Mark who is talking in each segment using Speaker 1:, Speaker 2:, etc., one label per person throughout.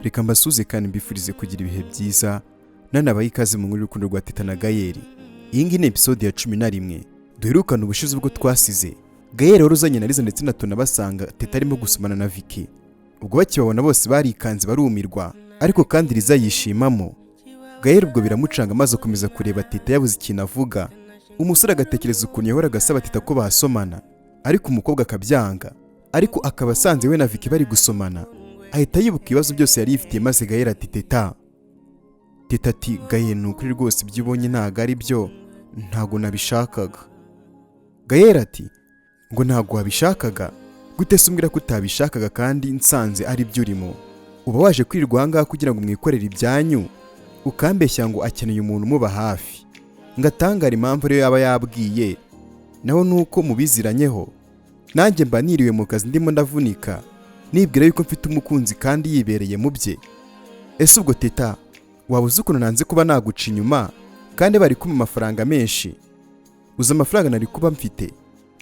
Speaker 1: Reka mbasuze kandi mbifurize kugira ibihe byiza, nanabaye ikaze mu nkuru y'urukundo rwa Teta na Gayeri. Iyi ngiyi ni episode ya 11. Duherukana ubushize ubwo twasize Gayeri wari uzanye na Liza ndetse na Tona basanga Teta arimo gusomana na Vicky. Ubwo bakibabona bose barikanze barumirwa, ariko kandi Liza yishimamo. Gayeri ubwo biramucanga maze akomeza kureba Teta yabuze ikintu avuga. Umusore agatekereza ukuntu yahoraga asaba Teta ko basomana, ariko umukobwa akabyanga, ariko akaba asanze we na Vicky bari gusomana. Ahita yibuka ibibazo byose yari yifitiye maze Gayeri ati: "Teta." Teta ati: "Gayeri, ni ukuri rwose ibyo ubonye ntabwo ari byo, ntabwo nabishakaga." Gayeri ati: "Ngo ntabwo wabishakaga gute se? Umbwira ko utabishakaga kandi nsanze ari byo urimo? Uba waje kwirirwa aha ngaha kugira ngo mwikorere ibyanyu, ukambeshya ngo akeneye umuntu umuba hafi, ngatangara impamvu ariyo yaba yabwiye, naho nuko mubiziranyeho. Nanjye mba niriwe mu kazi ndimo ndavunika, nibwira yuko mfite umukunzi kandi yibereye mu bye. Ese ubwo Teta, waba uzi ukuntu nanze kuba naguca inyuma kandi bari kumpa amafaranga menshi? Uzi amafaranga nari kuba mfite?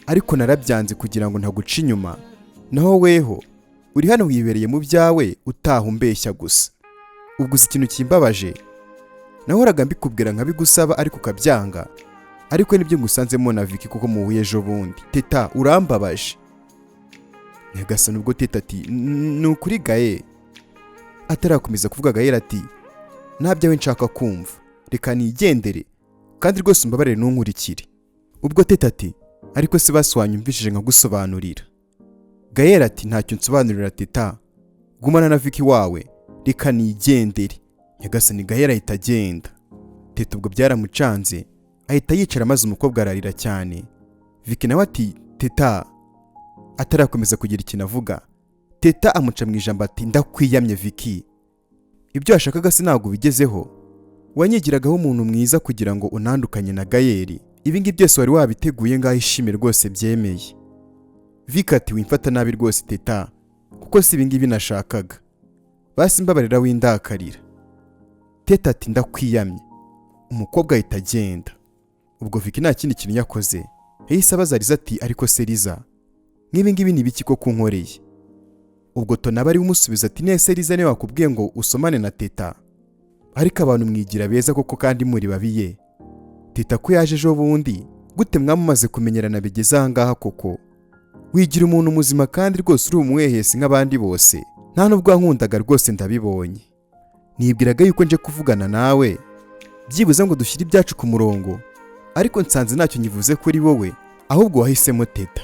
Speaker 1: Ariko narabyanze kugira ngo ntaguca inyuma. Naho weho uri hano wibereye mu byawe, utaha umbeshya gusa. Ubwo uzi ikintu kimbabaje? Nahoraga mbikubwira nkabigusaba ariko ukabyanga, ariko nibyo ngusanzemo na Vicky kuko muhuye ejo bundi. Teta, urambabaje." Nyagasani, ubwo Teta ati: "Ni ukuri Gaye." Atarakomeza kuvuga, Gayeri ati: "Nta byawe nshaka kumva, reka nigendere, kandi rwose umbabarire ntunkurikire." Ubwo Teta ati: "Ariko se basi wanyumvishije nkagusobanurira?" Gayeri ati: "Ntacyo nsobanurira Teta, gumana na Vicky wawe, reka nigendere." Nyagasani, Gayeri ahita agenda. Teta ubwo byaramucanze, ahita yicara maze umukobwa ararira cyane. Vicky nawe ati: "Teta." Atarakomeza kugira ikintu avuga, Teta amuca mu ijambo ati: "Ndakwiyamye Vicky, ibyo washakaga se ntabwo ubigezeho? Wanyigiragaho umuntu mwiza kugira ngo unandukanye na Gayeri. Ibi ngibi byose wari wabiteguye, ngaho ishime rwose byemeye." Vicky ati: "Wimfata nabi rwose Teta, kuko si ibi ngibi nashakaga. Basi mbabarira windakarira." Teta ati: "Ndakwiyamye." Umukobwa ahita agenda. Ubwo Vicky nta kindi kintu yakoze, yahise abaza Liza ati: "Ariko se Liza, nk'ibi ngibi ni ibiki koko unkoreye?" Ubwo Tona aba ariwe umusubiza ati: "Nese Liza niwe wakubwiye ngo usomane na Teta? Ariko abantu mwigira beza koko kandi muri babiye. Teta ko yaje ejo bundi, gute mwamumaze kumenyerana bigeze aha ngaha koko? Wigira umuntu muzima kandi rwose uri umuhehesi nk'abandi bose. Nta nubwo wankundaga rwose, ndabibonye. Nibwiraga yuko nje kuvugana nawe byibuze ngo dushyire ibyacu ku murongo, ariko nsanze ntacyo nyivuze kuri wowe, ahubwo wahisemo Teta."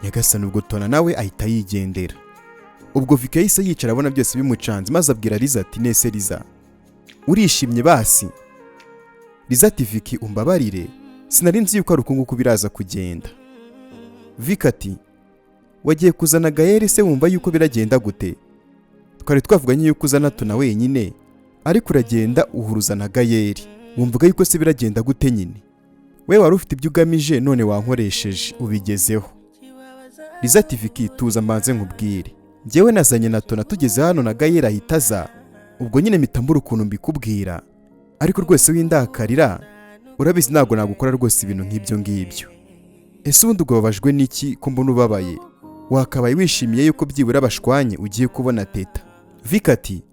Speaker 1: Nyagasani, ubwo Tona nawe ahita yigendera. Ubwo Vicky yahise yicara abona byose bimucanze, maze abwira Liza ati: "Nese Liza, urishimye basi?" Liza ati: "Vicky, umbabarire, sinari nzi yuko ari uku nguku biraza kugenda." Vicky ati: "Wagiye kuzana Gayeri se wumva yuko biragenda gute? Twari twavuganye yuko uzana Tona wenyine, ariko uragenda uhuruza na Gayeri. Wumvaga yuko se biragenda gute nyine? We wari ufite ibyo ugamije, none wankoresheje ubigezeho." Liza ati: "Vicky, tuza mbanze nkubwire. Njyewe nazanye na Tona, tugeze hano na Gayeri ahita aza, ubwo nyine mpita mbura ukuntu mbikubwira, ariko rwose windakarira, urabizi ntabwo nagukora rwose ibintu nk'ibyo ngibyo. Ese ubundi ubwo babajwe n'iki ko mbona ubabaye? Wakabaye wishimiye yuko byibura bashwanye ugiye kubona Teta." Vicky ati: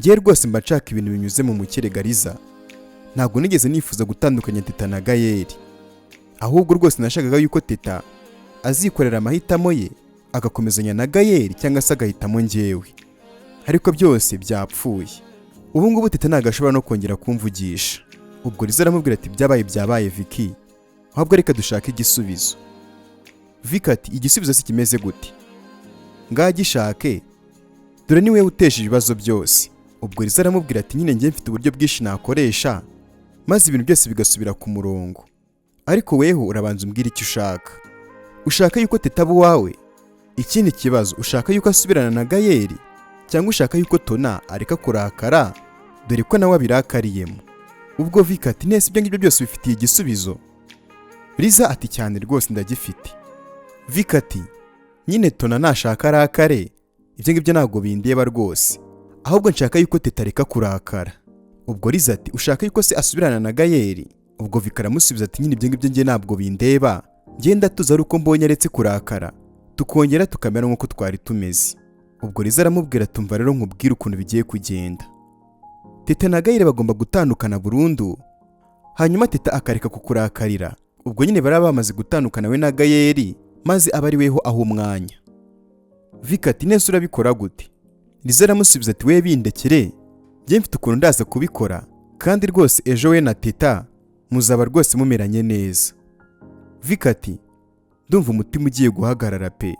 Speaker 1: "Ngewe rwose mba nshaka ibintu binyuze mu mukerega Liza. Ntabwo nigeze nifuza gutandukanya Teta na Gayeri, ahubwo rwose nashakaga yuko Teta azikorera amahitamo ye, agakomezanya na Gayeri cyangwa se agahitamo njyewe, ariko byose byapfuye. Ubu ngubu Teta ntabwo ashobora no kongera kumvugisha." Ubwo Liza aramubwira ati: "Byabaye byabaye Vicky, ahubwo reka dushake igisubizo." Vicky ati: "Igisubizo si kimeze gute? Ngaho gishake, dore niwe uteje ibibazo byose." Ubwo Liza aramubwira ati: "Nyine njye mfite uburyo bwinshi nakoresha maze ibintu byose bigasubira ku murongo, ariko weho urabanza umbwira icyo ushaka. Ushaka yuko Teta aba uwawe? Ikindi kibazo, ushaka yuko asubirana na Gayeri, cyangwa ushaka yuko Tona areka kurakara, dore ko nawe abirakariyemo?" Ubwo Vicky ati: "Nese ibyo ngibyo byose bifitiye igisubizo?" Liza ati: "Cyane rwose ndagifite." Vicky ati: "Nyine Tona nashaka arakare, ibyo ngibyo ntabwo bindeba rwose, ahubwo nshaka yuko Teta areka kurakara." Ubwo Liza ati: "Ushaka yuko se asubirana na Gayeri?" Ubwo Vicky aramusubiza ati: "Nyine ibyo ngibyo njye ntabwo bindeba, ngenda tuza ari uko mbonye aretse kurakara, tukongera tukamera nk'uko twari tumeze." Ubwo Liza aramubwira, tumva rero nkubwire ukuntu bigiye kugenda. Teta na Gayire bagomba gutandukana burundu, hanyuma Teta akareka kukurakarira. Ubwo nyine bari bamaze gutandukana we na Gayeri, maze aba ari weho aho umwanya. Vika ati nese urabikora gute? Liza aramusubiza ati we bindekere, njye mfite ukuntu ndaza kubikora, kandi rwose ejo we na Teta muzaba rwose mumeranye neza. Vika ati ndumva umutima ugiye guhagarara pe.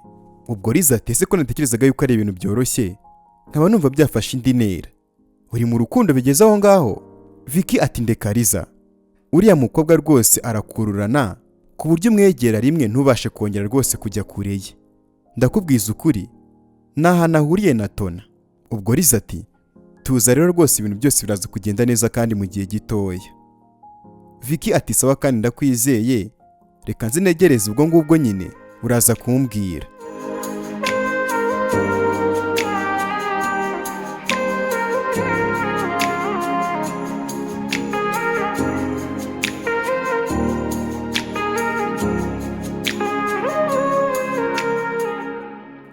Speaker 1: Ubwo Liza ati ese ko natekerezaga yuko ari ibintu byoroshye, nkaba numva byafashe indi ntera, uri mu rukundo bigeze aho ngaho? Viki ati ndeka Liza, uriya mukobwa rwose arakururana ku buryo umwegera rimwe ntubashe kongera rwose kujya kure ye, ndakubwiza ukuri ni ahantu ahuriye na Tona. Ubwo Liza ati tuza rero rwose ibintu byose biraza kugenda neza kandi mu gihe gitoya. Viki ati sawa kandi ndakwizeye, reka nzi negereze ubwo ngubwo nyine uraza kumbwira.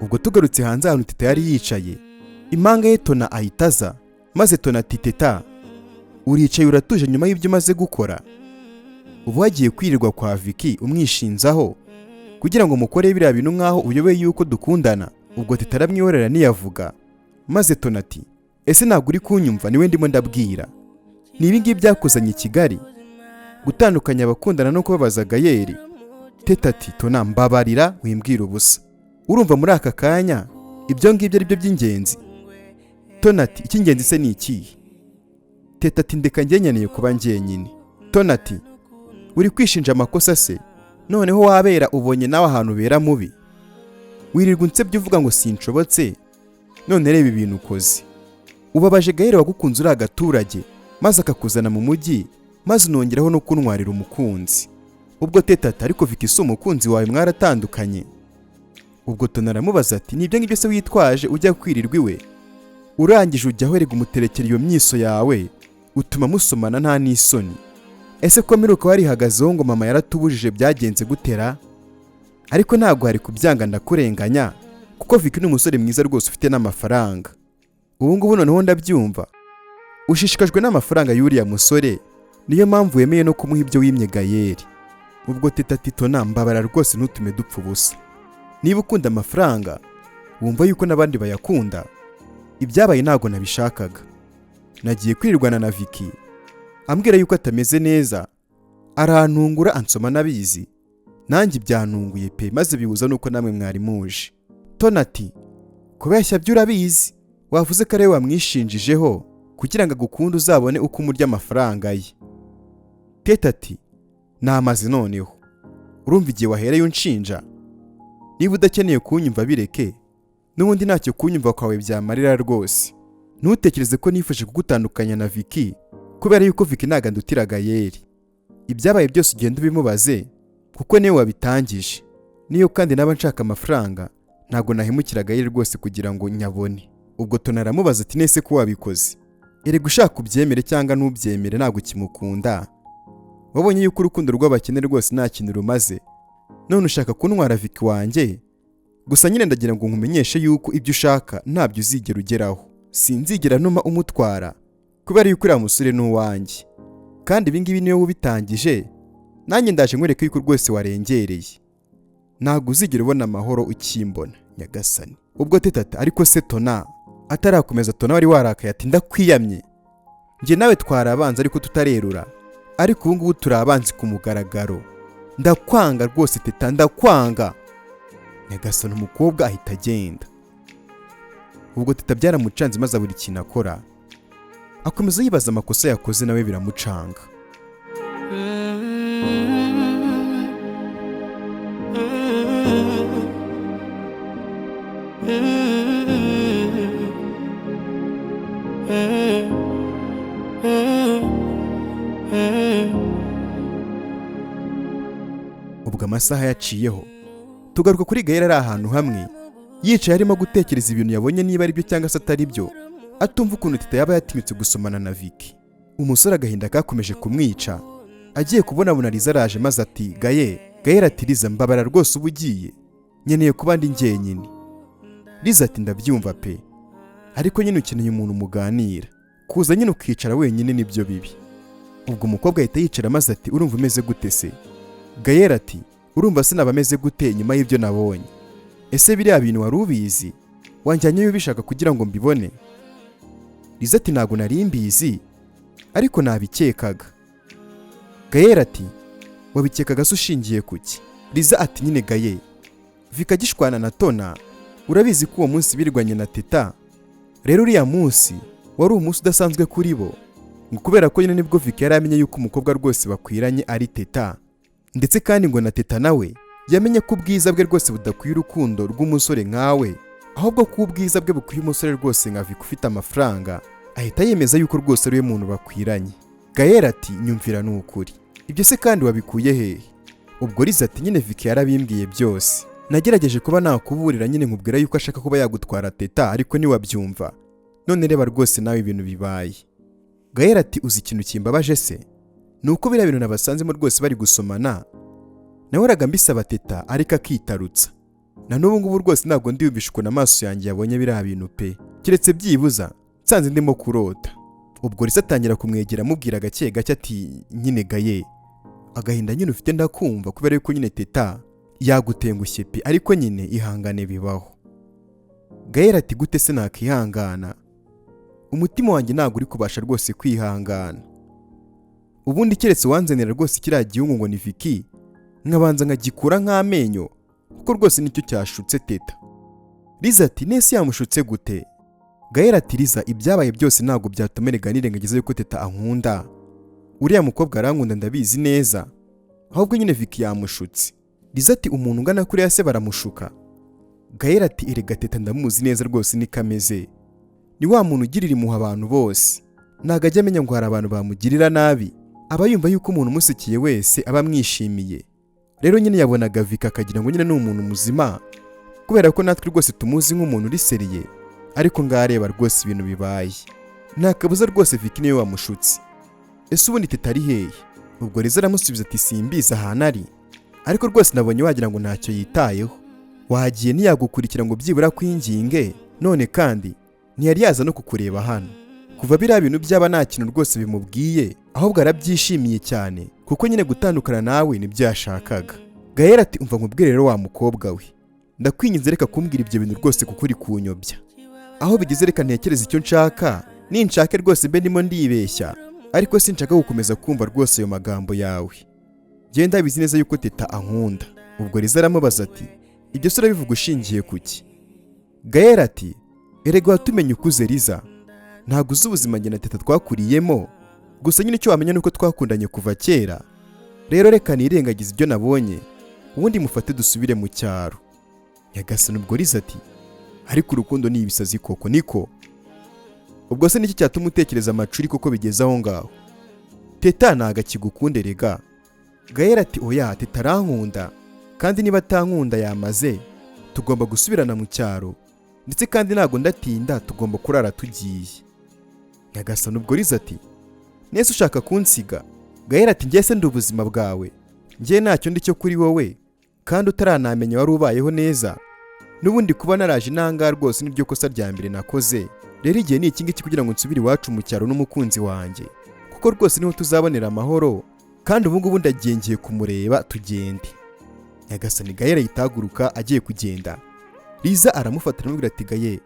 Speaker 1: Ubwo tugarutse hanze ahantu Teta yari yicaye, impanga ye Tona ahitaza, maze Tona ati Teta uricaye uratuje nyuma y'ibyo umaze gukora, ubu wagiye kwirirwa kwa Viki umwishinzaho kugira ngo mukore biriya bintu nkaho uyobewe yuko dukundana. Ubwo Teta aramwihorera ntiyavuga, maze Tona ati ese ntabwo uri kunyumva, niwe ndimo ndabwira, ni ibi ngibi byakuzanye i Kigali, gutandukanya abakundana no kubabaza Gayeri. Teta ati Tona mbabarira wimbwira ubusa, urumva muri aka kanya ibyo ngibyo ari byo by'ingenzi. Tona ati icy'ingenzi se ni ikihe? Teta ati ndeka njye nkeneye kuba njyenyine. Tona ati uri kwishinja amakosa se, noneho wabera ubonye nawe ahantu ubera mubi, wirirwa unsebye uvuga ngo sinshobotse, none reba ibintu ukoze, ubabaje Gayeri wagukunze uri agaturage maze akakuzana mu mujyi, maze unongeraho no kuntwarira umukunzi. Ubwo Teta ati ariko Viki si umukunzi wawe mwaratandukanye. Ubwo Tona aramubaza ati nibyo ngibyo se witwaje ujya kwirirwa iwe, urangije ujya aho erega umuterekera iyo myiso yawe utuma musomana nta n'isoni, ese ko mperuka warihagazeho ngo mama yaratubujije byagenze gutera? Ariko ntabwo hari kubyanga ndakurenganya, kuko Viki ni umusore mwiza rwose ufite n'amafaranga. Ubu ngubu noneho ndabyumva ushishikajwe n'amafaranga y'uriya musore, niyo mpamvu wemeye no kumuha ibyo wimye Gayeri. Ubwo Teta ati Tona mbabara rwose ntutume dupfa ubusa, niba ukunda amafaranga wumva yuko n'abandi bayakunda, ibyabaye ntabwo nabishakaga. Nagiye kwirirwana na Viki ambwira yuko atameze neza, arantungura ansoma nabizi, nanjye byantunguye pe, maze bihuza nuko namwe mwari muje. Tona ati kubeshya byo urabizi, wavuze ko ariwe wamwishinjijeho kugira ngo agukunde uzabone uko umurya amafaranga ye. Teta ati namaze noneho, urumva igihe wahereye unshinja, niba udakeneye kunyumva bireke, n'ubundi ntacyo kunyumva kwawe byamarira rwose, ntutekereze ko nifashe kugutandukanya na Viki kubera yuko Viki ntago andutira Gayeri, ibyabaye byose ugenda ubimubaze kuko niwe wabitangije, niyo kandi naba nshaka amafaranga ntago nahemukira Gayeri rwose kugira ngo nyabone. Ubwo Tona aramubaza ati nese ko wabikoze, erega ushaka ubyemere cyangwa ntubyemere ntabwo ukimukunda, wabonye yuko urukundo rw'abakene rwose nta kintu rumaze, none ushaka kuntwara Viki wanjye, gusa nyine ndagira ngo nkumenyeshe yuko ibyo ushaka ntabyo uzigera ugeraho, sinzigera ntuma umutwara kubera yuko uriya musore ni uwanjye, kandi ibi ngibi niwe ubitangije, nanjye ndaje nkwereke yuko rwose warengereye, ntabwo uzigera ubona amahoro ukimbona nyagasani. Ubwo Teta ati ariko se Tona, atarakomeza Tona wari warakaye ati ndakwiyamye, njye nawe twarabanza ariko tutarerura, ariko ubu ngubu turi abanzi ku mugaragaro, ndakwanga rwose Teta ndakwanga. Nyagasani umukobwa ahita agenda. Ubwo Teta byaramucanze maze abura ikintu akora, akomeza yibaza amakosa yakoze nawe biramucanga. Ubwo amasaha yaciyeho tugaruka kuri Gayeri ari ahantu hamwe yicaye arimo gutekereza ibintu yabonye niba ari byo cyangwa se atari byo, atumva ukuntu Teta yaba yatinyutse gusomana na Viki. Umusore agahinda kakomeje kumwica, agiye kubonabona Liza araje maze ati Gaye. Gayeri ati Liza mbabara rwose uba ugiye, nkeneye kuba ndi njyenyine. Liza ati: "Ndabyumva pe, ariko nyine ukeneye umuntu muganira. Kuza nyine ukicara wenyine nibyo bibi." Ubwo umukobwa ahita yicara maze ati: "Urumva umeze gute se?" Gayera ati: "Urumva se naba ameze gute nyuma y'ibyo nabonye? Ese biriya bintu wari ubizi? Wanjyanyeyo ubishaka kugira ngo mbibone?" Liza ati: "Ntabwo nari mbizi, ariko nabikekaga." Gayera ati: "Wabikekaga se ushingiye kuki?" Liza ati: "Nyine Gaye, Vika agishwana na Tona, urabizi ko uwo munsi birwanye na Teta. Rero uriya munsi wari umunsi udasanzwe kuri bo, ngo kubera ko nyine nibwo Vika yari amenye yuko umukobwa rwose bakwiranye ari Teta, ndetse kandi ngo na Teta nawe yamenye ko ubwiza bwe rwose budakwiye urukundo rw'umusore nkawe, ahubwo ko ubwiza bwe bukwiye umusore rwose nka Vika ufite amafaranga, ahita yemeza yuko rwose ariwe muntu bakwiranye." Gayera ati: "Nyumvira, ni ukuri. Ibyo se kandi wabikuye hehe?" Ubwo Liza ati: "Nyine Vika yarabimbwiye byose. Nagerageje kuba nakuburira nyine, nkubwira yuko ashaka kuba yagutwara Teta, ariko ntiwabyumva. None reba rwose nawe ibintu bibaye." Gayera ati: "Uzi ikintu kimbabaje se? Ni uko biriya bintu nabasanzemo rwose bari gusomana. Nahoraga mbisaba Teta, ariko akitarutsa. Na n'ubu ngubu rwose ntabwo ndiyumvisha ukuntu amaso yanjye yabonye biriya bintu pe, keretse byibuza nsanze ndimo kurota." Ubwo Liza atangira kumwegera, amubwira gake gake ati: "Nyine Gaye, agahinda nyine ufite ndakumva, kubera yuko nyine Teta yagutengushye pe, ariko nyine ihangane, bibaho." Gayera ati: "Gute se nakihangana? Umutima wanjye ntabwo uri kubasha rwose kwihangana. Ubundi keretse wanzanira rwose kiriya gihungu ngo ni Viki, nkabanza nkagikura nk'amenyo, kuko rwose nicyo cyashutse Teta." Liza ati: "Nese yamushutse gute?" Gayera ati: "Liza, ibyabaye byose ntabwo byatuma erega nirengagiza yuko Teta ankunda. Uriya mukobwa arankunda, ndabizi neza, ahubwo nyine Viki yamushutse." Liza ati: "Umuntu ungana kuriya se baramushuka?" Gayera ati: "Erega Teta ndamuzi neza rwose, niko ameze. Ni wa muntu ugirira impuhwe abantu bose, ntabwo ajya amenya ngo hari abantu bamugirira nabi. Aba yumva yuko umuntu umusekiye wese aba amwishimiye. Rero nyine yabonaga Vika akagira ngo nyine ni umuntu muzima, kubera ko natwe rwose tumuzi nk'umuntu uri sérieux. Ariko ngareba rwose ibintu bibaye, nta kabuza rwose Viki niwe wamushutse. Ese ubundi Teta ari hehe?" Ubwo Liza aramusubiza ati: "Simbizi ahantu ari, ariko rwose nabonye wagira ngo ntacyo yitayeho. Wagiye ntiyagukurikira ngo byibura kwinginge, none kandi ntiyari yaza no kukureba hano. Kuva biriya bintu byaba nta kintu rwose bimubwiye, ahubwo arabyishimiye cyane, kuko nyine gutandukana nawe nibyo yashakaga." Gahera ati: "Umva nkubwire rero wa mukobwa we, ndakwinginze reka kumbwira ibyo bintu rwose, kuko uri kunyobya. Aho bigeze reka ntekereze icyo nshaka, ninshake rwose mbe ndimo ndibeshya, ariko sinshaka gukomeza kumva rwose ayo magambo yawe. Genda bizi neza yuko Teta ankunda." Ubwo Liza aramubaza ati: "Ibyo se urabivuga ushingiye kuki?" Gahera ati: "Erega watumenye ukuze Liza, ntabwo uzi ubuzima njye na Teta twakuriyemo. Gusa nyine icyo wamenya ni uko twakundanye kuva kera. Rero reka nirengagize ibyo nabonye, ubundi mufate dusubire mu cyaro." Nyagasani, ubwo Liza ati: "Ariko urukundo ni ibisazi koko. Niko ubwo se niki cyatuma utekereza amacuri koko bigeze aho ngaho? Teta ntago akigukunde rega." Gahera ati: "Oya, Teta arankunda, kandi niba atankunda yamaze. Tugomba gusubirana mu cyaro, ndetse kandi ntabwo ndatinda, tugomba kurara tugiye." Nyagasani, ubwo Liza ati: "Nese ushaka kunsiga?" Gahera ati: "Njye se ndi ubuzima bwawe? Njye ntacyo ndi cyo kuri wowe, kandi utaranamenya wari ubayeho neza. N'ubundi kuba naraje inanga rwose niryo kosa rya mbere nakoze. Rero igihe ni iki ngiki kugira ngo nsubire iwacu mu cyaro n'umukunzi wanjye, kuko rwose niho tuzabonera amahoro. Kandi ubu ngubu ndagiye, ngiye kumureba, tugende." Nyagasani, Gahera yitaguruka agiye kugenda. Liza aramufata, aramubwira ati: "Gaye,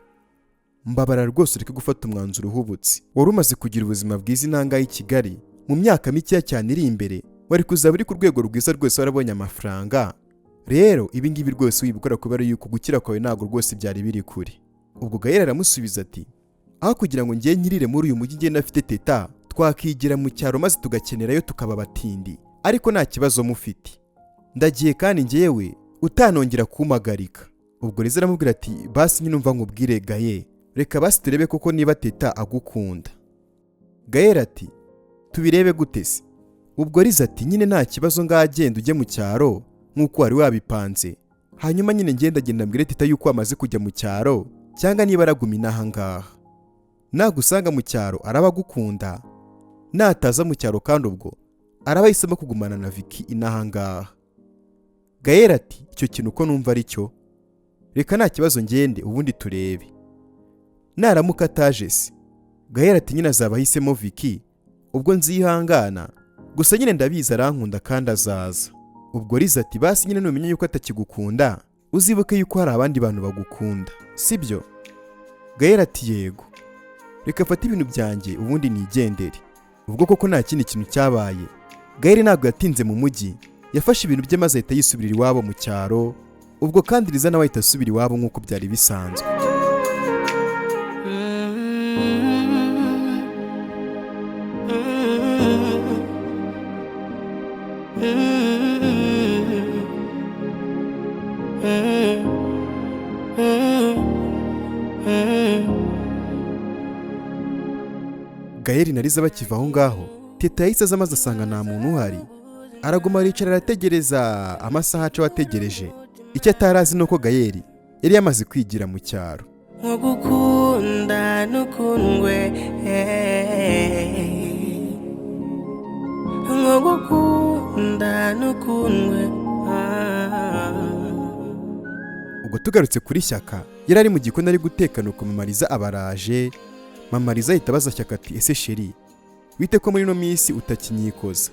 Speaker 1: mbabara rwose ureke gufata umwanzuro uhubutse. Wari umaze kugira ubuzima bwiza inanga y'i Kigali. Mu myaka mikeya cyane iri imbere wari kuzaba uri ku rwego rwiza rwose, warabonye amafaranga. Rero ibi ngibi rwose wibikora, kubera yuko gukira kwawe ntabwo rwose byari biri kure." Ubwo Gahera aramusubiza ati: "Aho kugira ngo ngiye nkirire muri uyu mujyi ngenda afite Teta, twakigira mu cyaro maze tugakenerayo tukaba abatindi. Ariko nta kibazo mufite, ndagiye, kandi ngewe utanongera kumpagarika." Ubwo Liza aramubwira ati: "Basi nyine umva nkubwire Gaye, reka basi turebe koko niba Teta agukunda." Gahera ati: "Tubirebe gute se?" Ubwo Liza ati: "Nyine nta kibazo, ngagenda ujye mu cyaro nk'uko wari wabipanze, hanyuma nyine ngenda genda mbwire Teta yuko wamaze kujya mu cyaro, cyangwa niba araguma inaha ngaha. Nagusanga mu cyaro araba agukunda, nataza mu cyaro kandi ubwo araba ahisemo kugumana na Viki inaha ngaha." Gahera ati: "Icyo kintu uko numva ari cyo." Reka nta kibazo, ngende ubundi turebe naramuka ataje se. Gahera ati: "Nyine azaba ahisemo Vicky, ubwo nzihangana gusa, nyine ndabizi arankunda kandi azaza." Ubwo Liza ati: "Basi nyine numenya yuko atakigukunda, uzibuke yuko hari abandi bantu bagukunda, sibyo?" Gahera ati: "Yego, reka mfate ibintu byanjye ubundi nigendere." Ubwo koko nta kindi kintu cyabaye. Gaheri ntabwo yatinze mu mujyi, yafashe ibintu bye maze ahita yisubirira iwabo mu cyaro. Ubwo kandi Liza nawe ahita asubira iwabo nk'uko byari bisanzwe. Gaheri na Liza bakiva aho ngaho, Teta yahise aza maze asanga nta muntu uhari. Araguma aricara arategereza, amasaha aca ategereje. Icyo atari azi ni uko Gaheri yari yamaze kwigira mu cyaro.
Speaker 2: Nko gukunda n'ukundwe, nko gukunda n'ukundwe.
Speaker 1: Ubwo tugarutse kuri Shyaka, yari ari mu gikoni ari guteka, nuko Mama Liza abaraje. Mama Liza ahita abaza Shyaka ati: "Ese chéri, wite ko muri ino minsi utakinyikoza?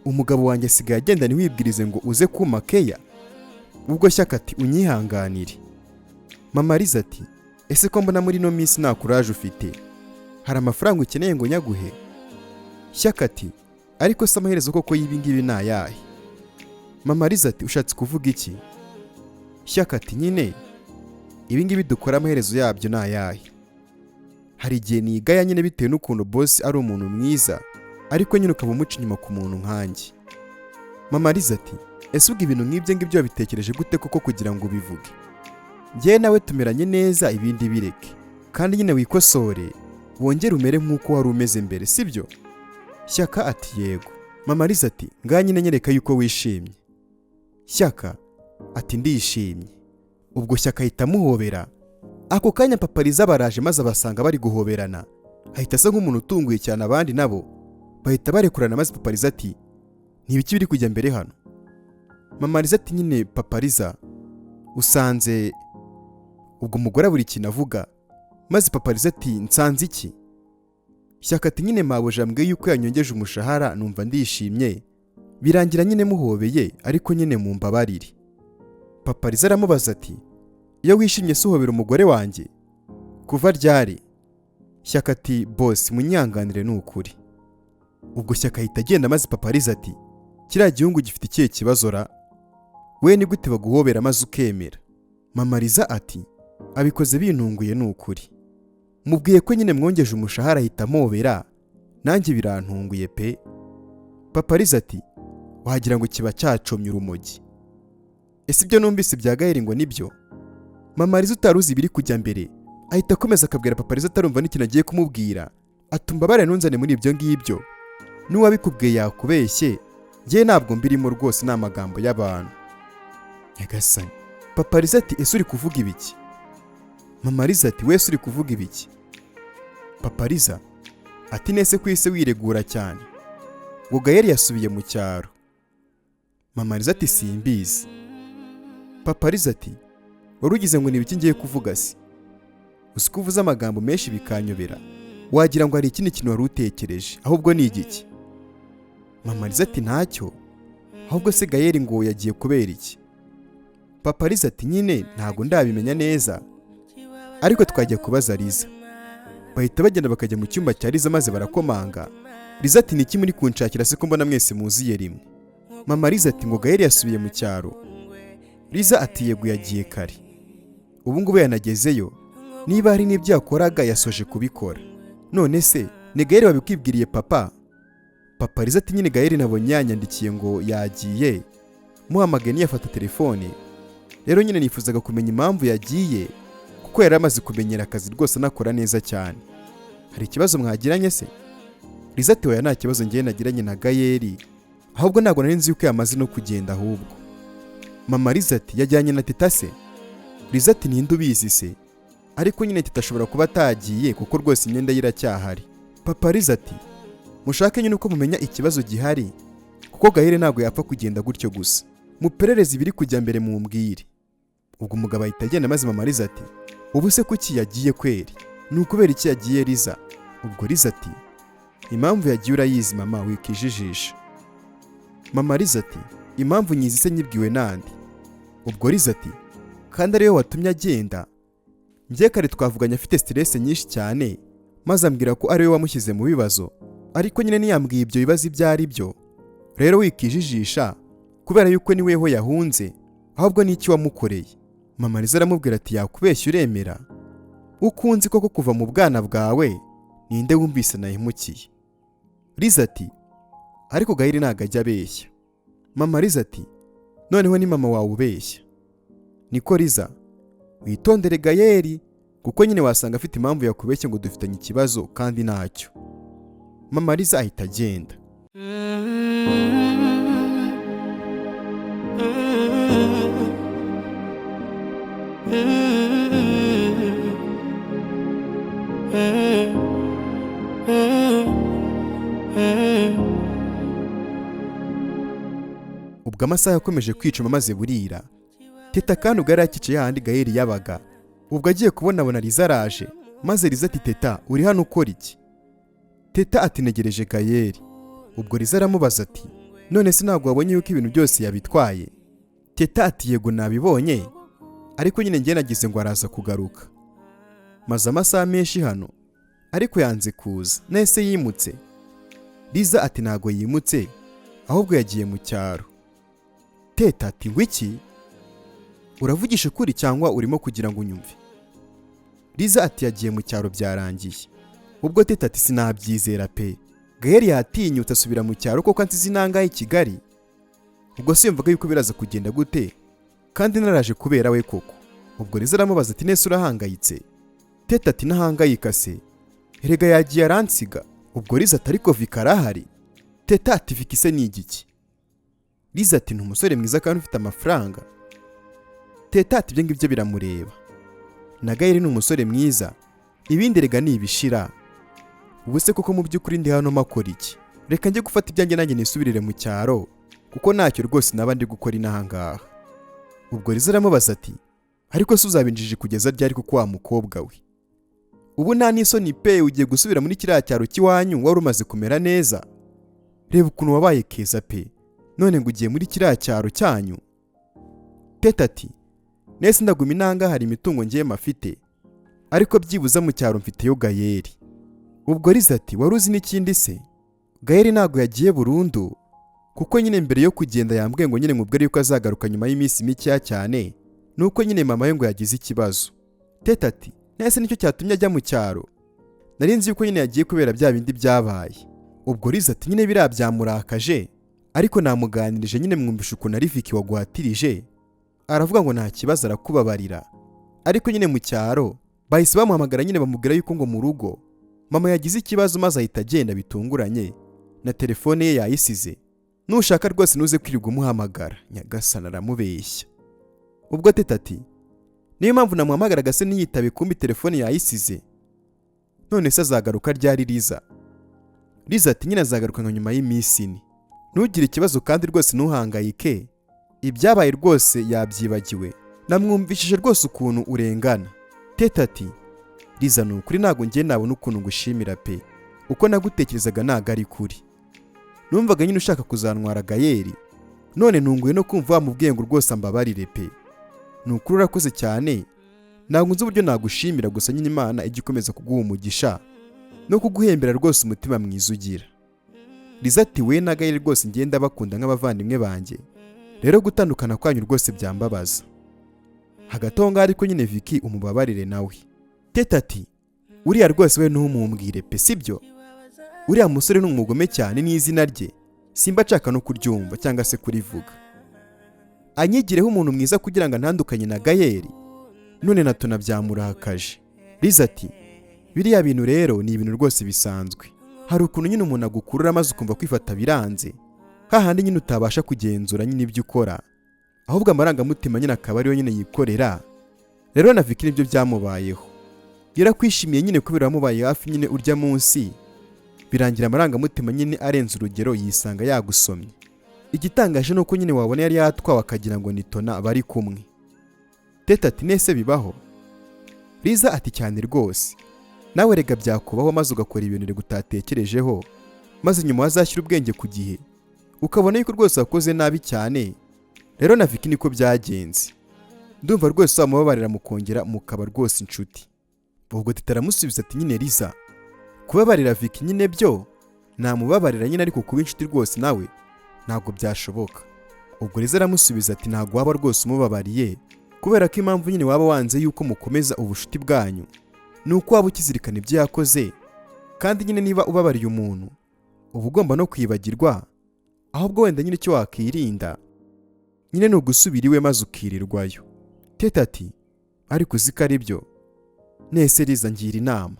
Speaker 1: Umugabo wanjye asigaye agenda ntiwibwirize ngo uze kuma keya?" Ubwo Shyaka ati: "Unyihanganire." Mama Liza ati: "Ese ko mbona muri ino minsi nta courage ufite, hari amafaranga ukeneye ngo nyaguhe?" Shyaka ati: "Ariko se amaherezo koko y'ibi ngibi ni ayahe?" Mama Liza ati: "Ushatse kuvuga iki?" Shyaka ati: "Nyine ibi ngibi dukora, amaherezo yabyo ni ayahe? Hari igihe nigaya nyine bitewe n'ukuntu boss ari umuntu mwiza, ariko nyine ukaba umuca inyuma ku muntu nkanjye." Mama Liza ati: "Ese ubwo ibintu nk'ibyo ngibyo wabitekereje gute koko kugira ngo ubivuge? Njyewe nawe tumeranye neza, ibindi bireke, kandi nyine wikosore wongere umere nk'uko wari umeze mbere, sibyo?" Shyaka ati: "Yego." Mama Liza ati: "Ngaha nyine nyereka yuko wishimye." Shyaka ati: "Ndishimye." Ubwo Shyaka ahita amuhobera. Ako kanya Papa Liza baraje maze abasanga bari guhoberana, ahita asa nk'umuntu utunguye cyane. Abandi nabo bahita barekurana, maze Papa Liza ati: "Ni ibiki biri kujya mbere hano?" Mama Liza ati: "Nyine Papa Liza usanze." Ubwo umugore buri kintu avuga, maze Papa Liza ati: "Nsanze iki?" Shyaka ati: "Nyine mabuja ambwiye yuko yanyongeje umushahara, numva ndishimye, birangira nyine muhobeye, ariko nyine mumbabarire." Papa Liza aramubaza ati: "Iyo wishimye se uhobera umugore wanjye kuva ryari?" Shyaka ati: "Boss, munyanganire ni ukuri." Ubwo Shyaka ahita agenda, maze Papa Liza ati: "Kiriya gihugu gifite ikihe kibazo ra? We ni gute baguhobera maze ukemera?" Mama Liza ati: "Abikoze bintunguye ni ukuri. Mubwiye ko nyine mwongeje umushahara ahita amobera, nanjye birantunguye pe." Papa Liza ati: "Wagira ngo kiba cyacomye urumogi. Ese ibyo numvise bya Gaheri ngo nibyo?" Mama Liza utari uzi ibiri kujya mbere ahita akomeza akabwira Papa Liza atarumva n'ikintu agiye kumubwira, ati: "Umbabare ntunzane muri ibyo ngibyo, n'uwabikubwiye yakubeshye, njyewe ntabwo mbirimo rwose, ni amagambo y'abantu." Nyagasani! Papa Liza ati: "Ese uri kuvuga ibiki?" Mama Liza ati: "Wese uri kuvuga ibiki?" Papa Liza ati: "Nese ku isi wiregura cyane ngo Gaheri yasubiye mu cyaro?" Mama Liza ati: "Simbizi." Papa Liza ati: "Wari ugize ngo ni ibiki ngiye kuvuga se? Uzi ko uvuze amagambo menshi bikanyobera, wagira ngo hari ikindi kintu wari utekereje, ahubwo ni igiki?" Mama Liza ati: "Ntacyo. Ahubwo se Gaheri ngo yagiye kubera iki?" Papa Liza ati: "Nyine ntabwo ndabimenya neza, ariko twajya kubaza Liza." Bahita bagenda bakajya mu cyumba cya Liza maze barakomanga. Liza ati: "Niki muri kunshakira se ko mbona mwese muziye rimwe?" Mama Liza ati: "Ngo Gaheri yasubiye mu cyaro?" Liza ati: "Yego, yagiye kare, ubu ngubu yanagezeyo, niba hari n'ibyo yakoraga yasoje kubikora. None se ni Gaheri wabikwibwiriye papa?" Papa Liza ati: "Nyine Gaheri nabonye yanyandikiye ngo yagiye, muhamagaye ntiyafata telefone. Rero nyine nifuzaga kumenya impamvu yagiye, kuko yari amaze kumenyera akazi rwose anakora neza cyane. Hari ikibazo mwagiranye se?" Liza ati: "Oya, nta kibazo ngiye nagiranye na Gayeri, ahubwo ntabwo nari nzi yuko yamaze no kugenda ahubwo." Mama Liza ati: "Yajyanye na Teta se?" Liza ati: "Ninde ubizi se? Ariko nyine Teta ashobora kuba atagiye, kuko rwose imyenda ye iracyahari." Papa Liza ati: "Mushake nyine uko mumenya ikibazo gihari, kuko Gahire ntabwo yapfa kugenda gutyo gusa. Muperereze ibiri kujya mbere mumbwire." Ubwo umugabo ahita agenda, maze mama Liza ati: "Ubu se kuki yagiye kweri? Ni ukubera iki yagiye, Liza?" Ubwo Liza ati: "Impamvu yagiye urayizi mama, wikijijisha." Mama Liza ati: "Impamvu nyizi se nyibwiwe nandi?" Ubwo Liza ati: "Kandi ariwe watumye agenda. Njye kare twavuganye afite stress nyinshi cyane, maze ambwira ko ariwe wamushyize mu bibazo, ariko nyine ntiyambwiye ibyo bibazo ibyo ari byo. Rero wikijijisha kubera yuko ni weho yahunze, ahubwo ni iki wamukoreye?" Mama Liza aramubwira ati: "Yakubeshya uremera? Ukunzi koko kuva mu bwana bwawe, ninde wumvise nahemukiye?" Liza ati: "Ariko Gahiri ntabwo ajya abeshya." Mama Liza ati: "Noneho ni mama wawe ubeshya? Niko Liza, witondere Gayeri, kuko nyine wasanga afite impamvu yakubeshya ngo dufitanye ikibazo kandi ntacyo." Mama Liza ahita agenda. Ubwo amasaha yakomeje kwicuma maze burira. Teta kandi ubwo yari akicaye hahandi Gaheri yabaga. Ubwo agiye kubonabona Liza araje, maze Liza ati: "Teta, uri hano ukora iki?" Teta ati: "Ntegereje Gayeri." Ubwo Liza aramubaza ati: "None se ntabwo wabonye yuko ibintu byose yabitwaye?" Teta ati: "Yego nabibonye, ariko nyine njye nagize ngo araza kugaruka. Maze amasaha menshi hano, ariko yanze kuza. Nese yimutse?" Liza ati: "Ntago yimutse, ahubwo yagiye mu cyaro." Teta ati: "Wiki, uravugisha ukuri cyangwa urimo kugira ngo unyumve?" Liza ati: "Yagiye mu cyaro byarangiye." Ubwo Teta ati: "Sinabyizera pe, Gaheri yatinyutse asubira mu cyaro koko, ansize inangahe i Kigali? Ubwo se yumvaga yuko biraza kugenda gute kandi naraje kubera we koko?" Ubwo Liza aramubaza ati: "Nese urahangayitse?" Teta ati: "Nahangayika se? Erega yagiye aransiga." Ubwo Liza ati: "Ariko Vika arahari." Teta ati: "Vika se ni igiki?" Liza ati: "Ni umusore mwiza kandi ufite amafaranga." Teta ati: "Ibyo ngibyo biramureba, na Gaheri ni umusore mwiza, ibindi erega ni ibishira. Ubu se koko mu by'ukuri ndi hano makora iki? Reka njye gufata ibyanjye nanjye nisubirire mu cyaro, kuko ntacyo rwose naba ndi gukora inaha ngaha." Ubwo Liza aramubaza ati: "Ariko se uzabinjije kugeza ryari kuko wa mukobwa we? Ubu nta n'isoni pe, ugiye gusubira muri kiriya cyaro cy'iwanyu wari umaze kumera neza? Reba ukuntu wabaye keza pe, none ngo ugiye muri kiriya cyaro cyanyu." Teta ati: "Nese ndaguma inanga? Hari imitungo ngiye mafite, ariko byibuze mu cyaro mfiteyo Gayeri." Ubwo Liza ati: "Wari uzi n'ikindi se? Gayeri ntabwo yagiye burundu, kuko nyine mbere yo kugenda yambwiye ngo nyine mubwire yuko azagaruka nyuma y'iminsi mikeya cyane, nuko nyine mama we ngo yagize ikibazo." Teta ati: "Nese nicyo cyatumye ajya mu cyaro? Nari nzi yuko nyine yagiye kubera bya bindi byabaye." Ubwo Liza ati: "Nyine biriya byamurakaje, ariko namuganirije nyine mwumvisha ukuntu ari Viki waguhatirije, aravuga ngo nta kibazo arakubabarira. Ariko nyine mu cyaro bahise bamuhamagara nyine bamubwira yuko ngo mu rugo mama yagize ikibazo, maze ahita agenda bitunguranye, na telefone ye yayisize. Nushaka rwose ntuze kwirirwa umuhamagara." Nyagasana, aramubeshya. Ubwo Teta ati: "Niyo mpamvu namuhamagaraga se ntiyitabe, kumbi telefone yayisize. None se azagaruka ryari, Liza?" Liza ati: "Nyine azagaruka nka nyuma y'iminsi ine. Ntugire ikibazo kandi rwose ntuhangayike, ibyabaye rwose yabyibagiwe, namwumvishije rwose ukuntu urengana." Teta ati: "Liza, ni ukuri ntabwo ngiye nabona ukuntu ngushimira pe. Uko nagutekerezaga ntabwo ari kuri. Numvaga nyine ushaka kuzantwara Gayeri, none ntunguye no kumva wamubwiye ngo rwose ambabarire pe. Ni ukuri urakoze cyane, ntabwo nzi uburyo nagushimira, gusa nyine Imana ijya ikomeza kuguha umugisha no kuguhembera rwose umutima mwiza ugira." Liza ati: "We na Gayeri rwose ngenda bakunda nk'abavandimwe banjye, rero gutandukana kwanyu rwose byambabaza. Hagati aho ngaho ariko nyine Viki umubabarire nawe." Teta ati: "Uriya rwose we ntumumbwire pe, sibyo? Uriya musore ni umugome cyane, n'izina rye simba nshaka no kuryumva cyangwa se kurivuga. Anyigireho umuntu mwiza kugira ngo antandukanye na Gayeri, none na Tona byamurakaje." Liza ati: "Biriya bintu rero ni ibintu rwose bisanzwe. Hari ukuntu nyine umuntu agukurura maze ukumva kwifata biranze, hahandi nyine utabasha kugenzura nyine ibyo ukora, ahubwo amarangamutima nyine akaba ariyo nyine yikorera. Rero na Viki nibyo byamubayeho, yarakwishimiye nyine kubera wamubaye hafi nyine urya munsi, birangira amarangamutima nyine arenze urugero yisanga yagusomye. Igitangaje ni uko nyine wabona yari yatwawe akagira ngo ni Tona bari kumwe." Teta ati: "Nese bibaho?" Liza ati: "Cyane rwose, nawe rega byakubaho, maze ugakora ibintu rega utatekerejeho, maze nyuma wazashyira ubwenge ku gihe ukabona yuko rwose wakoze nabi cyane. Rero na Vicky niko byagenze, ndumva rwose wamubabarira mukongera mukaba rwose inshuti." Ubwo Teta aramusubiza ati: "Nyine Liza, kubabarira Vicky nyine byo namubabarira nyine, ariko kuba inshuti rwose nawe ntabwo byashoboka." Ubwo Liza aramusubiza ati: "Ntabwo waba rwose umubabariye, kubera ko impamvu nyine waba wanze yuko mukomeza ubucuti bwanyu ni uko waba ukizirikana ibyo yakoze, kandi nyine niba ubabariye umuntu uba ugomba no kwibagirwa. Ahubwo wenda nyine icyo wakirinda nyine ni ugusubira iwe maze ukirirwayo." Teta ati: "Ariko uzi ko ari byo? Nese Liza, ngira inama,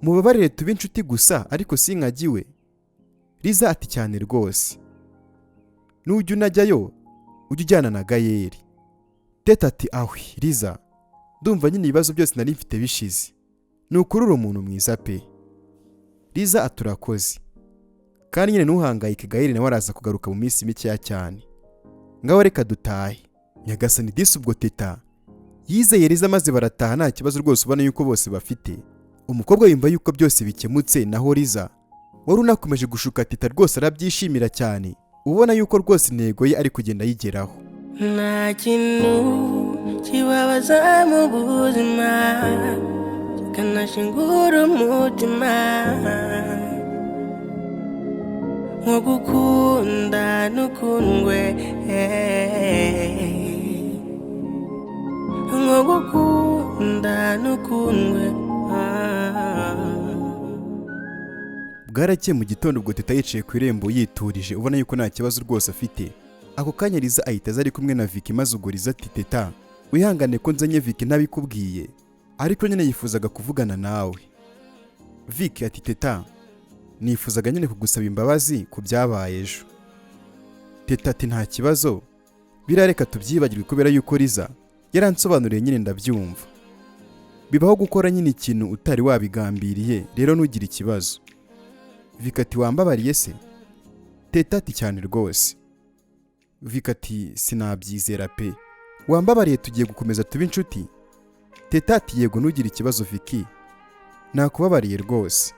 Speaker 1: mubabarire tube inshuti gusa, ariko sinkagiwe." Liza ati: "Cyane rwose, nujya unajyayo ujye ujyana na Gayeri." Teta ati: "Ahwi Liza, ndumva nyine ibibazo byose nari mfite bishize, ni ukuri uri umuntu mwiza pe." Liza ati: "Urakoze, kandi nyine ntuhangayike, Gayeri nawe araza kugaruka mu minsi mikeya cyane. Ngaho reka dutahe." Nyagasani disi, ubwo Teta yizeye Liza maze barataha, nta kibazo rwose ubona yuko bose bafite. Umukobwa yumva yuko byose bikemutse, naho Liza wari unakomeje gushuka Teta rwose arabyishimira cyane, ubona yuko rwose intego ye ari kugenda ayigeraho.
Speaker 2: Nta kintu kibabaza mu buzima kikanashingura umutima nko gukunda n'ukundwe, nko gukunda n'ukundwe.
Speaker 1: Bwarakeye mu gitondo, ubwo Teta yicaye ku irembo yiturije, ubona yuko nta kibazo rwose afite. Ako kanya Liza ahita aza ari kumwe na Vicky, maze ubwo Liza ati: "Teta, wihangane ko nzanye Vicky ntabikubwiye, ariko nyine yifuzaga kuvugana nawe." Vicky ati: "Teta, nifuzaga nyine kugusaba imbabazi ku byabaye ejo." Teta ati: "Nta kibazo, birareka tubyibagirwe, kubera yuko Liza yaransobanuriye nyine ndabyumva. Bibaho gukora nyine ikintu utari wabigambiriye, rero ntugire ikibazo." Vicky ati: "Wambabariye se?" Teta ati: "Cyane rwose." Vicky ati: "Sinabyizera pe, wambabariye tugiye gukomeza tube inshuti?" Teta ati: "Yego, ntugire ikibazo Vicky, nakubabariye rwose."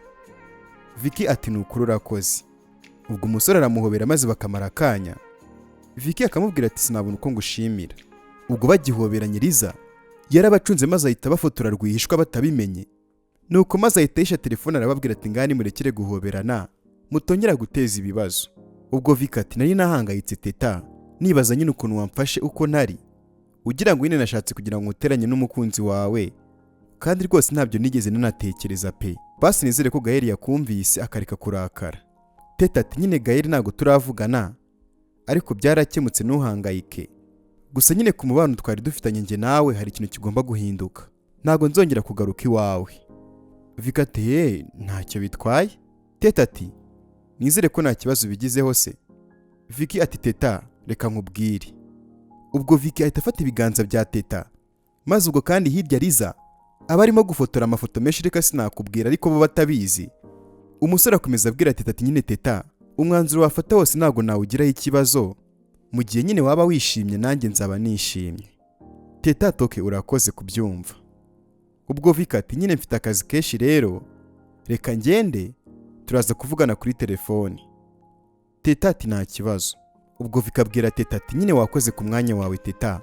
Speaker 1: Vicky ati: "Ni ukuri urakoze." Ubwo umusore aramuhobera maze bakamara akanya. Vicky akamubwira ati: "Sinabona uko ngushimira." Ubwo bagihoberanye, Liza yarabacunze maze ahita abafotora rwihishwa batabimenye. Nuko maze ahita yisha telefone, arababwira ati: "Ngani murekere guhoberana, mutongera guteza ibibazo." Ubwo Vicky ati: "Nari nahangayitse Teta, nibaza nyine ukuntu wamfashe uko ntari, ugira ngo nyine nashatse kugira ngo uteranye n'umukunzi wawe, kandi rwose ntabyo nigeze nanatekereza pe. Basi nizere ko Gaheri yakumvise akareka kurakara." Teta ati: "Nyine Gaheri ntabwo turavugana, ariko byarakemutse, ntuhangayike. Gusa nyine ku mubano twari dufitanye njye nawe hari ikintu kigomba guhinduka, ntabwo nzongera kugaruka iwawe." Vicky ati: "He, ntacyo bitwaye." Teta ati: "Nizere ko nta kibazo bigizeho se?" Vicky ati: "Teta, reka nkubwire." Ubwo Vicky ahita afata ibiganza bya Teta, maze ubwo kandi hirya Liza aba arimo gufotora amafoto menshi, reka sinakubwira, ariko bo batabizi. Umusore akomeza abwira Teta ati: "Nyine Teta, umwanzuro wafata wose ntabwo nawugiraho ikibazo, mu gihe nyine waba wishimye nanjye nzaba nishimye." Teta: "Toke, urakoze kubyumva." Ubwo Vicky ati: "Nyine mfite akazi kenshi, rero reka ngende, turaza kuvugana kuri telefoni." Teta ati: "Nta kibazo." Ubwo Vicky abwira Teta ati: "Nyine wakoze ku mwanya wawe Teta."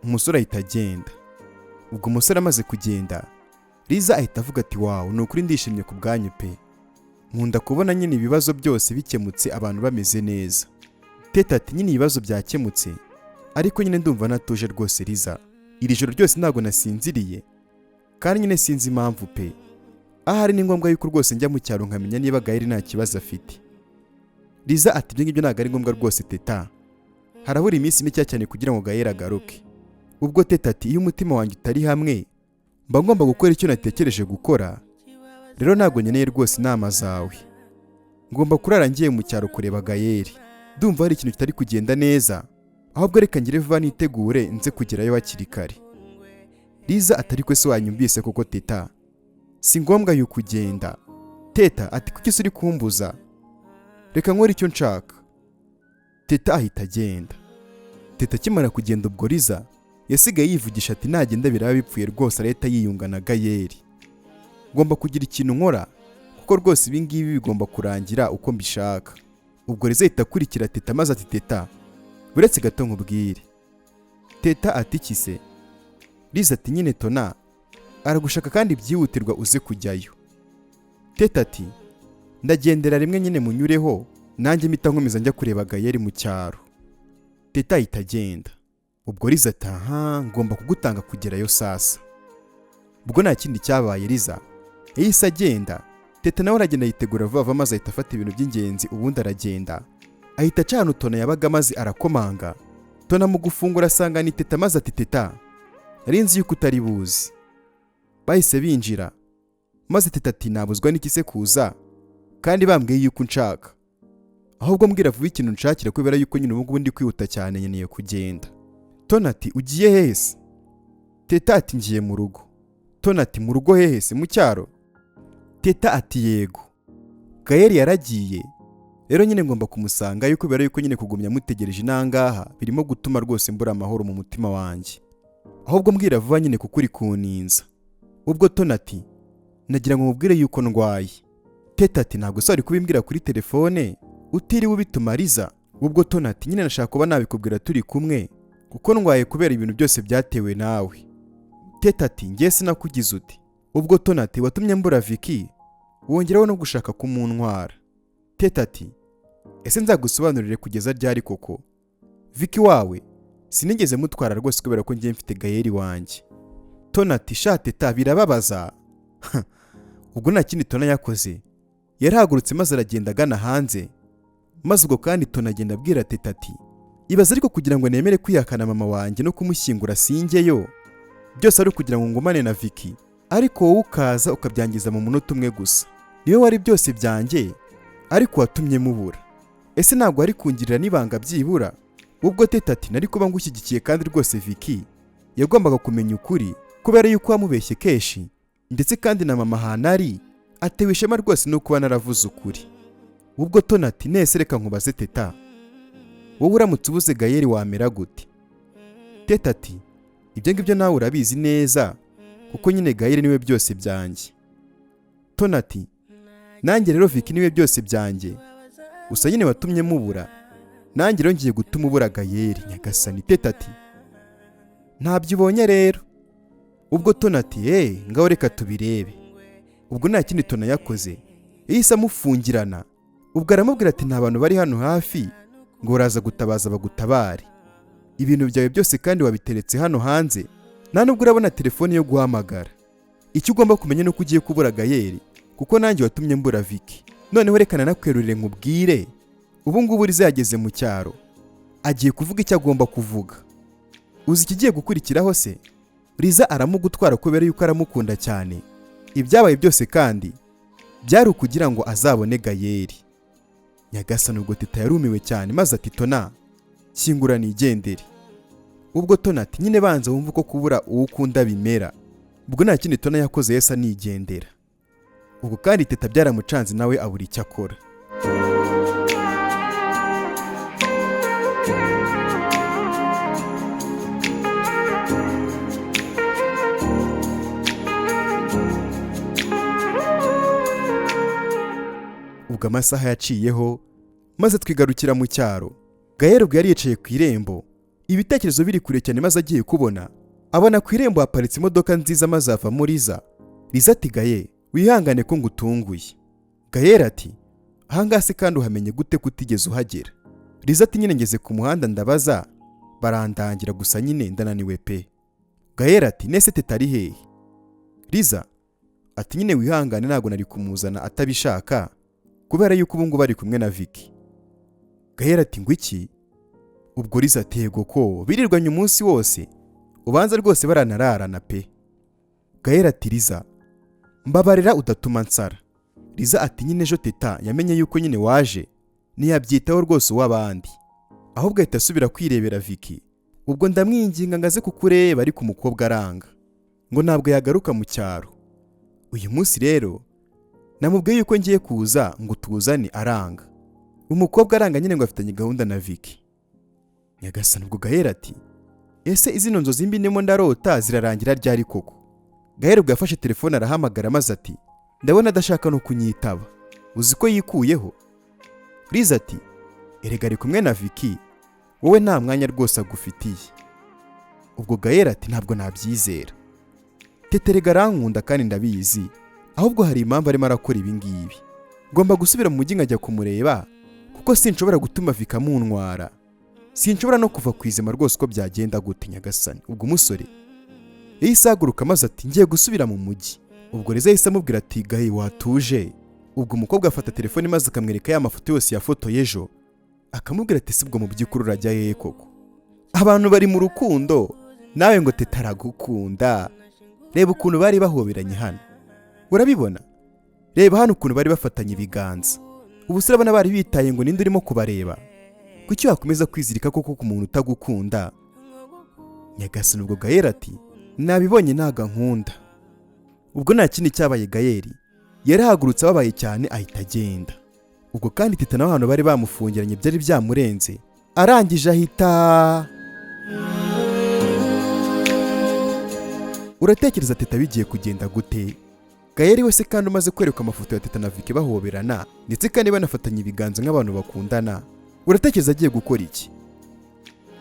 Speaker 1: Umusore ahita agenda. Ubwo umusore amaze kugenda, Liza ahita avuga ati: "Wow, ni ukuri ndishimye ku bwanyu pe, nkunda kubona nyine ibibazo byose bikemutse, abantu bameze neza." Teta ati: "Nyine ibibazo byakemutse, ariko nyine ndumva natuje rwose Liza, iri joro ryose ntabwo nasinziriye, kandi nyine sinzi impamvu pe. Ahari ni ngombwa yuko rwose njya mu cyaro nkamenya niba Gaheri nta kibazo afite." Liza ati: "Ibyo ngibyo ntabwo ari ngombwa rwose Teta, harabura iminsi mike cyane kugira ngo Gaheri agaruke." Ubwo Teta ati: "Iyo umutima wanjye utari hamwe mba ngomba gukora icyo natekereje gukora, rero ntabwo nkeneye rwose inama zawe. Ngomba kurara ngiye mu cyaro kureba Gayeri, ndumva hari ikintu kitari kugenda neza. Ahubwo reka ngire vuba nitegure nze kugerayo hakiri kare." Liza atari ko se wanyumvise koko Teta, si ngombwa yuko ugenda. Teta ati: "Kuki se uri kumbuza? Reka nkore icyo nshaka." Teta ahita agenda. Teta akimara kugenda, ubwo Liza Yasigaye yivugisha ati nagenda biraba bipfuye rwose, arahita yiyunga na Gayeri. Ngomba kugira ikintu nkora kuko rwose ibi ngibi bigomba kurangira uko mbishaka. Ubwo Liza ahita akurikira Teta maze ati Teta, uretse gato nkubwire. Teta ati iki se? Liza ati nyine Tona aragushaka kandi byihutirwa uze kujyayo. Teta ati ndagendera rimwe nyine munyureho, nanjye mpita nkomeza njya kureba Gayeri mu cyaro. Teta ahita agenda. Ubwo Liza ati aha, ngomba kugutanga kugerayo sasa. Ubwo nta kindi cyabaye, Liza yahise agenda. Teta nawe aragenda yitegura vuba vuba maze ahita afata ibintu by'ingenzi, ubundi aragenda ahita acana Tona yabaga maze arakomanga. Tona mu gufungura asanga ni Teta maze ati Teta, nari nzi yuko utari buzi. Bahise binjira maze Teta ati nabuzwa n'iki se kuza kandi bambwiye yuko unshaka, ahubwo mbwira vuba ikintu nshakira kubera yuko nyine ubu ngubu ndi kwihuta cyane nkeneye kugenda. Tona ati ugiye hehe se? Teta ati ngiye mu rugo. Tona ati mu rugo hehe se, mu cyaro? Teta ati yego, Gayeri yaragiye rero nyine ngomba kumusanga yuko kubera yuko nyine kugumya mutegereje inangaha birimo gutuma rwose mbura amahoro mu mutima wanjye, ahubwo mbwira vuba nyine kuko uri kuninza. Ubwo Tona ati nagira ngo mubwire yuko ndwaye. Teta ati ntabwo se wari kubimbwira kuri telefone utiriwe ubituma Liza? Ubwo Tona ati nyine nashaka kuba nabikubwira turi kumwe kuko ndwaye kubera ibintu byose byatewe nawe. Teta ati njye sinakugize uti. Ubwo Tona ati watumye mbura Vicky wongeraho no gushaka kumuntwara. Teta ati ese nzagusobanurire kugeza ryari koko? Vicky wawe sinigeze mutwara rwose kubera ko ngiye mfite Gayeri wanjye. Tona ati sha Teta birababaza. Ubwo nta kindi Tona yakoze, yarahagurutse maze aragenda agana hanze. Maze ubwo kandi Tona agenda abwira Teta ati ibaze ariko kugira ngo nemere kwihakana mama wanjye no kumushyingura singeyo, byose ari ukugira ngo ngumane na Vicky, ariko wowe ukaza ukabyangiza mu munota umwe gusa. Niwe wari byose byanjye ariko watumye mubura. Ese ntabwo wari kungirira n'ibanga byibura? Ubwo Teta ati nari kuba ngushyigikiye kandi rwose Vicky yagombaga kumenya ukuri kubera yuko wamubeshye kenshi, ndetse kandi na mama ahantu ari atewe ishema rwose no kuba naravuze ukuri. Ubwo Tona ati nese reka nkubaze Teta, wowe uramutse ubuze Gayeri wamera gute? Teta ati ibyo ngibyo nawe urabizi neza kuko nyine Gayeri niwe byose byanjye. Tona ati nanjye rero Vicky niwe byose byanjye, gusa nyine watumye mubura, nanjye rero ngiye gutuma ubura Gayeri. Nyagasani. Teta ati ntabyo ubonye rero. Ubwo Tona ati ngaho reka tubirebe. Ubwo nta kindi Tona yakoze, yahise amufungirana. Ubwo aramubwira ati nta bantu bari hano hafi ngo uraza gutabaza bagutabare, ibintu byawe byose kandi wabiteretse hano hanze, nta nubwo urabona telefone yo guhamagara. Icyo ugomba kumenya ni uko ugiye kubura Gayeri kuko nanjye watumye mbura Vicky. Noneho reka nanakwerurire nkubwire, ubu ngubu Liza yageze mu cyaro agiye kuvuga icyo agomba kuvuga. Uzi ikigiye gukurikiraho se? Liza aramugutwara kubera yuko aramukunda cyane. Ibyabaye byose kandi byari ukugira ngo azabone Gayeri. Nyagasani. Ubwo Teta yarumiwe cyane maze ati Tona kingura nigendere. Ubwo Tona ati nyine banza wumve uko kubura uwo ukunda bimera. Ubwo nta kindi Tona yakoze yesa nigendera. Ubwo kandi Teta byaramucanze nawe abura icyo akora. Ubwo amasaha yaciyeho maze twigarukira mu cyaro. Gayeri ubwo yari yicaye ku irembo, ibitekerezo biri kure cyane, maze agiye kubona abona ku irembo haparitse imodoka nziza maze havamo Liza. Liza ati Gaye wihangane ko ngutunguye. Gayeri ati ahangaha se kandi uhamenye gute ko utigeze uhagera? Liza ati nyine ngeze ku muhanda ndabaza barandangira, gusa nyine ndananiwe pe. Gayeri ati nese Teta ari hehe? Liza ati nyine wihangane ntabwo nari kumuzana atabishaka kubera yuko ubu ngubu ari kumwe na Vicky. Gayeri ati ngo iki? Ubwo Liza ati yego ko birirwanye umunsi wose, ubanza rwose baranararana pe. Gayeri ati Liza mbabarira udatuma nsara. Liza ati nyine ejo Teta yamenye yuko nyine waje ntiyabyitaho rwose uw'abandi, ahubwo ahita asubira kwirebera Vicky. Ubwo ndamwinginga ngo aze kukureba ariko umukobwa aranga ngo ntabwo yagaruka mu cyaro. Uyu munsi rero namubwiye yuko ngiye kuza ngo tuzane aranga. Umukobwa aranga nyine ngo afitanye gahunda na Vicky. Nyagasani. Ubwo Gayeri ati Ese izino nzozi mbi ndimo ndarota zirarangira ryari koko? Gael ubwo yafashe telefone arahamagara, maze ati: "Ndabona adashaka no kunyitaba, uzi ko yikuyeho?" Liza ati: "Erega ari kumwe na Vicky, wowe nta mwanya rwose agufitiye." Ubwo Gael ati: "Ntabwo nabyizera, Teta erega arankunda kandi ndabizi, ahubwo hari impamvu arimo arakora ibi ngibi. Ngomba gusubira mu mujyi nkajya kumureba, kuko sinshobora gutuma Vicky amuntwara, sinshobora no kuva ku izima rwose uko byagenda gute." Nyagasani! Ubwo umusore yahise ahaguruka, maze ati: "Ngiye gusubira mu mujyi." Ubwo Liza yahise amubwira ati: "Gahe, watuje?" Ubwo umukobwa afata telefone maze akamwereka ya mafoto yose yafotoye ejo, akamubwira ati: "Sibwo, mu by'ukuri urajya hehe koko? Abantu bari mu rukundo, nawe ngo Teta aragukunda. Reba ukuntu bari bahoberanye hano, urabibona? Reba hano ukuntu bari bafatanye ibiganza. Ubu se urabona bari bitaye ngo ninde urimo kubareba? Kuki wakomeza kwizirika koko ku muntu utagukunda?" Nyagasani! Ubwo Gayeri ati: "Nabibonye, ntago ankunda." Ubwo nta kindi cyabaye, Gayeri yarahagurutse ababaye cyane, ahita agenda. Ubwo kandi Teta nawe ahantu bari bamufungiranye byari byamurenze, arangije ahita. Uratekereza Teta bigiye kugenda gute? Gayeri wese kandi umaze kwerekwa amafoto ya Teta na Vicky bahoberana, ndetse kandi banafatanya ibiganza nk'abantu bakundana, uratekereza agiye gukora iki?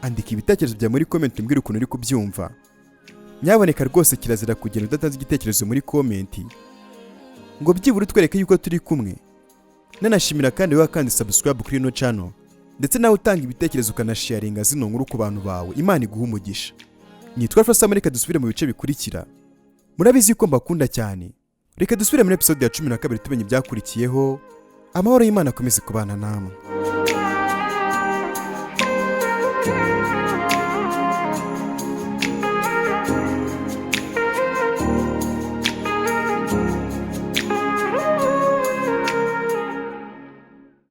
Speaker 1: Andika ibitekerezo byawe muri comment, umbwire ukuntu uri kubyumva. Nyaboneka rwose, kirazira kugenda udatanze igitekerezo muri comment, ngo byibura utwereke yuko turi kumwe. Nanashimira kandi wowe kandi subscribe kuri ino channel, ndetse nawe utanga ibitekerezo, ukanasharinga zino nkuru ku bantu bawe. Imana iguha umugisha. Nitwa Alpha. Reka dusubire mu bice bikurikira. Murabizi yuko mbakunda cyane. Reka dusubire muri episode ya 12 tumenye ibyakurikiyeho. Amahoro y'Imana akomeze kubana namwe.